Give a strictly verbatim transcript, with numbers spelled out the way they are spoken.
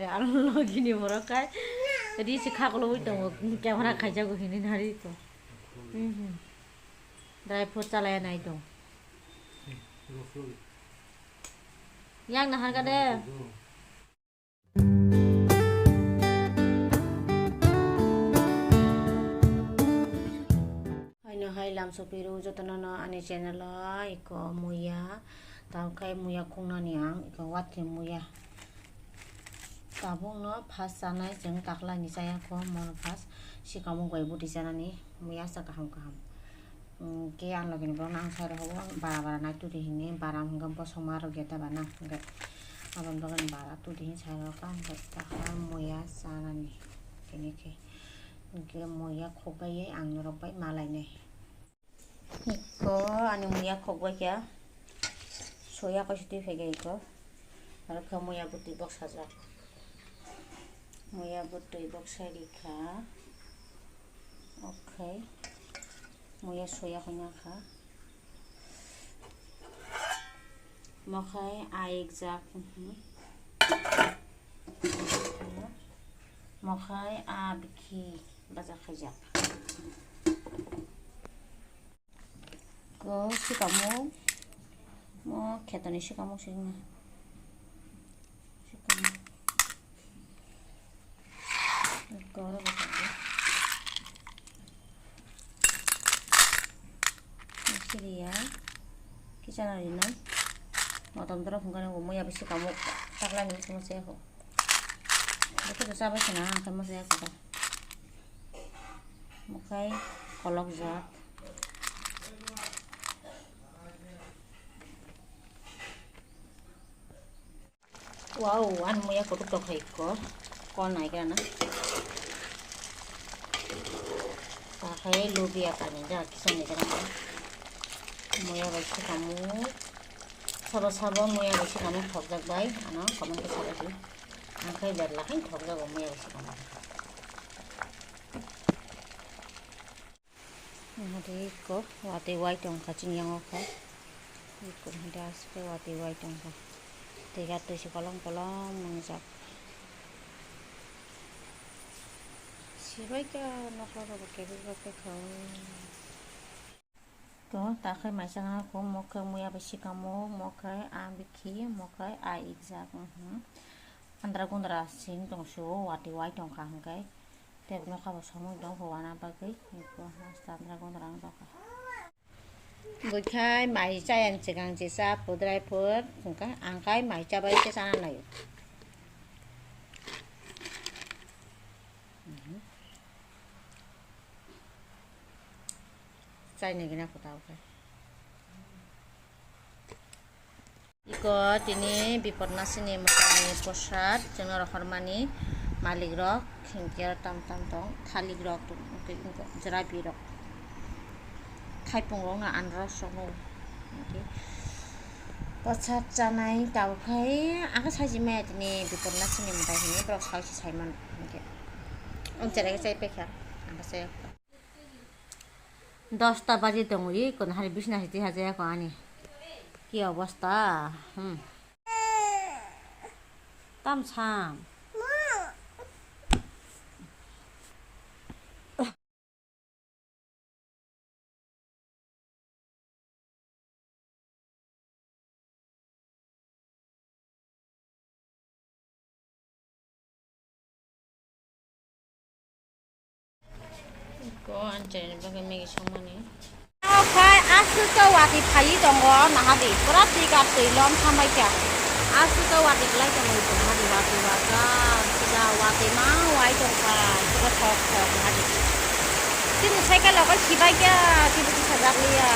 Ang logini borok kai. Tadi si khaklo wi tongo. Camera khaijago hini nari ko. Mhm. Dry fruit chalaya nai tong. Yang naharga de. Haino hai lam sopiro jotono no ani channel o iko muya, tamo khe muya khungnani ang iko watwi muya. Tabukno first chanai chwng taklaini chaya kho, mono first sikamung bai bwtwi chanani muya sa kaham kaham. Hwnkhe ang logini borokno ang sai rw hwnwi bara bara nai tudi hwnwi, bara hwnkhe bosongma rwgya da bana, hwnkhe aboni bagwi bara tudi hwnwi sai rw kha, hwnkhe takha muya chanani tini khe. Hwnkhe muya khukbai ang norok bai ma lainai. Iko ani muya khukbai kha, soya kaisa twi phai kha iko, aro khe muya bwtwi boksajak, muya bwtwi boksai rikha, okhai muya soya hwnwi kha. Mokhai a ekjak, mhm. Mokhai a bikhi baja khaijak. Ko sikamo, mo khetoni sikamo sini. Sikamo. Goro bwskango. Siriya. Kichana rinai. Motom dorok hwnkhai nw muya bisi kamo. Takla ni bisi masa yako. Bwkhe to chabai khana ang khe masa yako da. Mukhai kolok jat. Wow, ani muya kutuk tok hai ko. Kol nai gana. Takhai lubia kani da kisa ni gana. Muya bai sikamo. Sabo sabo muya bai sikamo thokjak bai. Ano comment ko sabai di. Angkhai berla khain thokjago muya bai sikamo. Hadi iko watwi wai tongkha chini yango kha. Iko hadi aswk watwi wai tongkha. Tei ya twi se kolom kolom nwngjak. Sibai kha nokla rok kebek rok kha. To takhai maisa nang kho mokhe muya bai sikamo mokhe a bikhi mokhe a ikjak. Andra gundra sing tong sio watwi wai tongkha hwnkhe. Tei nokha bo somoi tong kho wana bagwi iko hasta andra gundra wng tongkha. Bwkhai mai chayang chwkang chisa pudrai phut hwnkha ang khai mai chabai khe chana naio. Chaina gina kho tao khai. Iko tini Bipod Nasini mwtani prosad chwngno rohormani malik rok hinkhe tam tam tong thalik rok jrabi rok thaipung rok no anrok sokno hinkhe prosad chanai tao khai ang saji maya tini Bipod Nasini mwtai hinwi borok salsi saimano hinkhe ang cherai khe chai paikha ang khe chai. Dosta baji tongwi, kono hari bisna siti hajaya ko ani. Ki obosta? Hmm. Tam sam. Ko anchai ni bagwi Maggi songmani. Khai aswk watwi phaiwi tongo nahadi, pura twi kap twi lom thambai kha. Aswk watwi kwlai tongo iko nahadi, watwi wajak, sida watwi ma wai tongkha, sida thok thok nahadi. Chini cycle rok sibai kha, chini sajak liya.